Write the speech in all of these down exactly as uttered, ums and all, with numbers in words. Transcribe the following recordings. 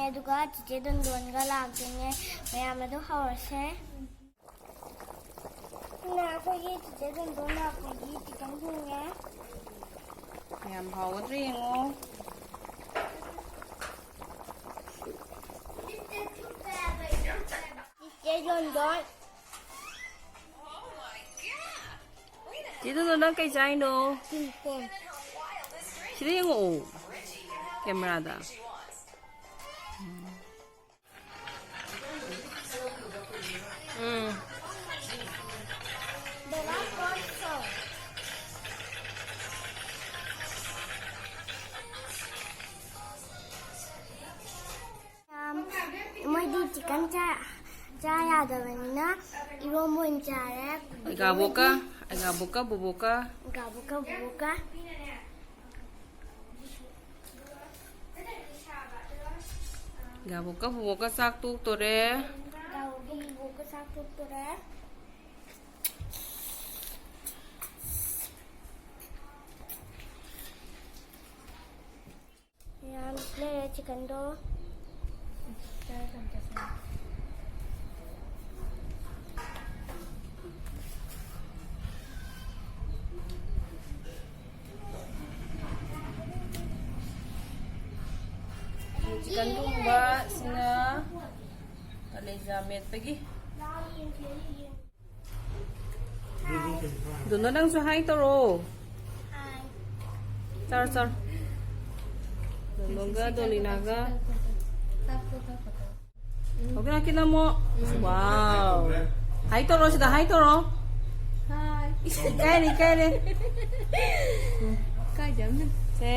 ꯑꯗꯨꯒ ꯆꯤꯆꯦ ꯗꯣꯟꯗꯣꯟꯒ ꯂꯥꯛꯇꯣꯏꯅꯦ꯫ ꯃꯌꯥꯝ ꯑꯗꯨ ꯍꯧꯔꯁꯦ꯫ ꯁꯤꯅ ꯑꯩꯈꯣꯏꯒꯤ ꯆꯤꯆꯦ ꯗꯣꯟꯗꯣꯟ ꯂꯥꯛꯄꯒꯤ ꯆꯤꯀꯟ ꯊꯣꯡꯉꯦ꯫ ꯌꯥꯝ ꯍꯥꯎꯒꯗ꯭ꯔꯥ ꯌꯦꯡꯉꯣ꯫ ꯆꯤꯆꯦ ꯗꯣꯟꯗꯣꯟ꯫ ꯆꯤꯗꯨꯗꯣ, ꯅꯪ ꯀꯩ ꯆꯥꯏꯅꯣ? ꯄꯤꯡꯄꯣꯡ꯫ ꯁꯤꯗ ꯌꯦꯡꯉꯛꯑꯣ, ꯀꯦꯃꯦꯔꯥꯗ꯫ ꯎꯝ꯫ ꯌꯥꯝ, ꯃꯣꯏꯗꯤ ꯆꯤꯀꯟ ꯆꯥ, ꯆꯥ ꯌꯥꯗꯕꯅꯤꯅ ꯏꯔꯣꯝꯕ ꯑꯣꯏꯅ ꯆꯥꯔꯦ꯫ ꯑꯩꯒꯥꯕꯣꯛꯀ, ꯑꯩꯒꯥꯕꯣꯛꯀ ꯕꯣꯕꯣꯛꯀ꯫ ꯑꯩꯒꯥꯕꯣꯛꯀ ꯕꯣꯕꯣꯛꯀ꯫ ꯑꯩꯒꯥꯕꯣꯛꯀ ꯕꯣꯕꯣꯛꯀ ꯆꯥꯛ ꯇꯣꯛꯇꯣꯔꯦ꯫ ꯑꯩꯒꯥꯕꯣꯛꯀ ꯕꯣꯕꯣꯛꯀ ꯆꯥꯛ ꯇꯣꯛꯇꯣꯔꯦ꯫ ꯌꯥꯝ ꯂꯩꯔꯦ ꯆꯤꯀꯟꯗꯣ꯫ ꯆꯤꯀꯟ ꯊꯣꯡꯕ ꯁꯤꯅ ꯀꯂꯦꯖꯥ ꯃꯦꯠꯄꯒꯤ꯫ ꯗꯣꯟꯗꯣꯟ, ꯅꯪꯁꯨ ꯍꯥꯏ ꯇꯧꯔꯣ꯫ ꯍꯥꯏ꯫ ꯆꯥꯔꯣ, ꯆꯥꯔꯣ꯫ ꯗꯣꯟꯗꯣꯟꯒ ꯗꯣꯂꯤꯅꯥꯒ꯫ ꯍꯧꯒꯠꯂꯛꯀꯦ ꯅꯃꯣ꯫ ꯋꯥꯎ꯫ ꯍꯥꯏ ꯇꯧꯔꯣ ꯁꯤꯗ, ꯍꯥꯏ ꯇꯧꯔꯣ꯫ ꯍꯥꯏ꯫ ꯏꯀꯥꯏꯔꯦ, ꯏꯀꯥꯏꯔꯦ꯫ ꯏꯀꯥꯏꯖꯕꯅ꯫ ꯁꯦ꯫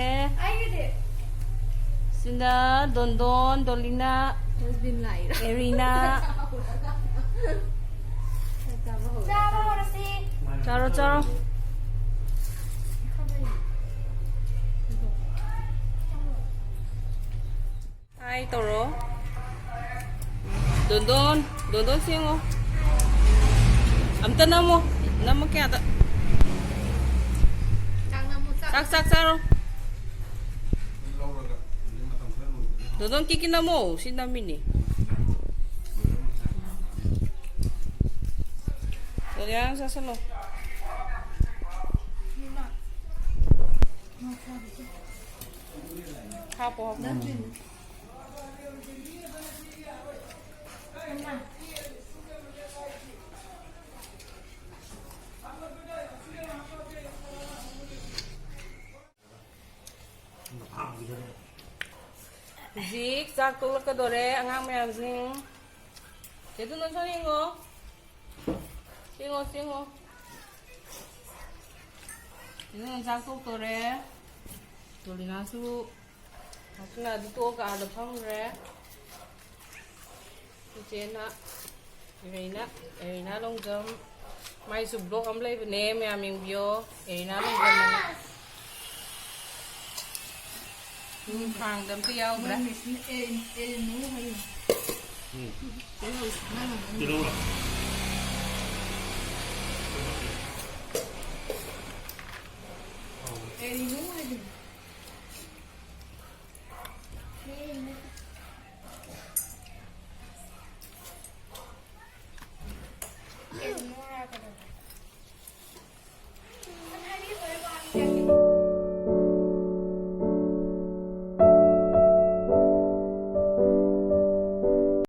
ꯁꯤꯅ ꯗꯣꯟꯗꯣꯟ, ꯗꯣꯂꯤꯅꯥ, ꯗꯁꯕꯤꯟ ꯂꯥꯛꯏꯔꯣ? ꯑꯦꯔꯤꯅꯥ꯫ ꯆꯥꯕ ꯍꯧꯔꯁꯤ꯫ ꯆꯥꯔꯣ, ꯆꯥꯔꯣ꯫ ꯍꯥꯏ ꯇꯧꯔꯣ꯫ ꯗꯣꯟꯗꯣꯟ, ꯗꯣꯟꯗꯣꯟ ꯁꯦꯡꯉꯣ꯫ ꯑꯝꯇ ꯅꯝꯃꯣ꯫ ꯅꯝꯃꯣ ꯀꯌꯥꯗ? ꯆꯥꯛ ꯅꯝꯃꯣ, ꯆꯥꯛ꯫ ꯆꯥꯛ, ꯆꯥꯛ ꯆꯥꯔꯣ꯫ ꯑꯗꯨꯝ ꯀꯤꯀꯤ ꯅꯝꯃꯣ, ꯁꯤ ꯅꯝꯃꯤꯅꯤ꯫ ꯀꯂꯌꯥꯟ ꯆꯥꯁꯜꯂꯣ꯫ ꯍꯥꯞꯄꯣ, ꯍꯥꯞꯄꯣ꯫ ꯍꯧꯖꯤꯛ ꯆꯥꯛ ꯇꯣꯛꯂꯛꯀꯗꯣꯔꯦ ꯑꯉꯥꯡ ꯃꯌꯥꯝꯁꯤꯡ꯫ ꯆꯦ ꯇꯨꯅꯟꯁꯨ ꯌꯦꯡꯉꯣ꯫ ꯌꯦꯡꯉꯣ, ꯌꯦꯡꯉꯣ꯫ ꯆꯦ ꯇꯨꯅꯟ ꯆꯥꯛ ꯇꯣꯛꯇꯣꯔꯦ꯫ ꯇꯣꯂꯤꯅꯥꯁꯨ ꯃꯁꯤꯅ ꯑꯗꯨ ꯇꯣꯛꯑꯒ ꯑꯥꯗ ꯐꯝꯈ꯭ꯔꯦ꯫ ꯏꯆꯦꯅ, ꯏꯔꯩꯅ, ꯏꯔꯩꯅ ꯂꯣꯡꯖꯝ꯫ ꯃꯥꯏꯁꯨ vlog ꯑꯃ ꯂꯩꯕꯅꯦ, ꯃꯌꯥꯝ ꯌꯦꯡꯕꯤꯌꯣ꯫ ꯏꯔꯩꯅ ꯂꯣꯡꯖꯝ ꯍꯥꯏꯅ꯫ ꯎꯝ, ꯈꯥꯡꯗ ꯑꯝꯇ ꯌꯥꯎꯗ꯭ꯔꯦ꯫ ꯃꯣꯏ ꯃꯤꯁꯅ ꯑꯦ, ꯑꯦ, ꯅꯣ ꯍꯥꯏꯌꯦ꯫ ꯎꯝ꯫ ꯇꯤꯜꯍꯧ ꯁꯨꯡꯍꯥꯞ ꯍꯥꯞꯍꯟꯗꯦ꯫ ꯇꯤꯜꯍꯧꯔꯣ?